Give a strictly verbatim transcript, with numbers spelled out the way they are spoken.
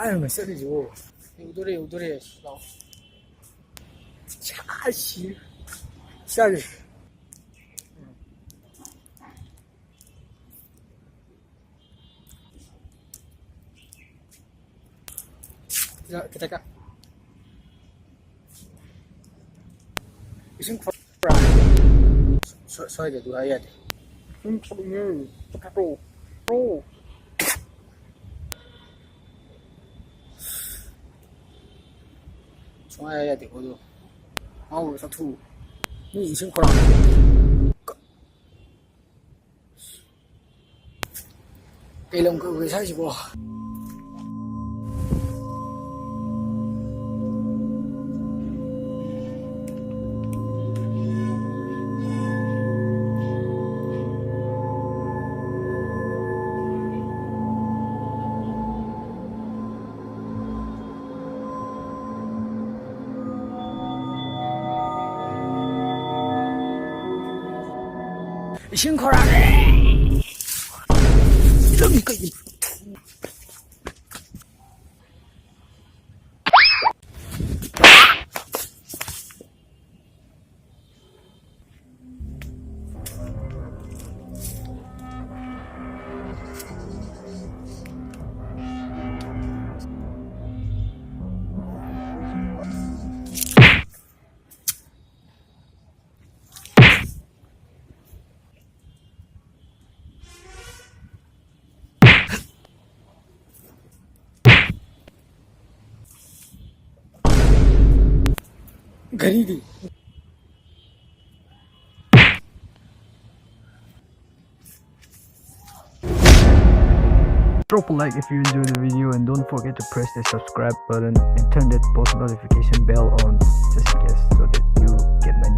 ꯀꯥꯏꯗꯅꯣ ꯆꯠꯂꯤꯁꯤꯕꯣ? ꯌꯧꯗꯣꯔꯦ, ꯌꯧꯗꯣꯔꯦ꯫ ꯂꯥꯛꯑꯣ꯫ ꯁꯥꯁꯤ꯫ ꯆꯥꯒꯦ꯫ ꯈꯤꯇ, ꯈꯤꯇ ꯀ-, ꯏꯁꯤꯡ ꯈꯔ-, ꯁ꯭ꯋꯥ-, ꯁ꯭ꯋꯥꯏꯗ ꯑꯗꯨ ꯍꯥꯏ ꯌꯥꯗꯦ꯫ ꯏꯁꯤꯡ ꯊꯛꯅꯤꯡꯉꯦ꯫ ꯊꯛꯈ꯭ꯔꯣ꯫ ꯊꯛꯈ꯭ꯔꯣ꯫ ꯁꯨꯡꯌꯥ ꯌꯥꯗꯦꯀꯣ ꯑꯗꯨ꯫ ꯃꯥꯕꯨ ꯆꯥꯊꯣꯛꯎ꯫ ꯃꯤ ꯏꯁꯤꯡ ꯈꯣꯔꯥꯡ꯫ ꯀꯩ ꯂꯝ ꯀꯧꯒꯦ ꯁ꯭ꯋꯥꯏꯁꯤꯕꯣ? ꯏꯁꯤꯡ ꯈꯣꯔꯥꯡꯉꯦ꯫ ꯅꯪ ꯀꯩꯒꯤꯅꯣ? ꯘꯔꯤꯗꯤ? Drop a like if you enjoy the video and don't forget to press the subscribe button and turn that post notification bell on just in case so that you get my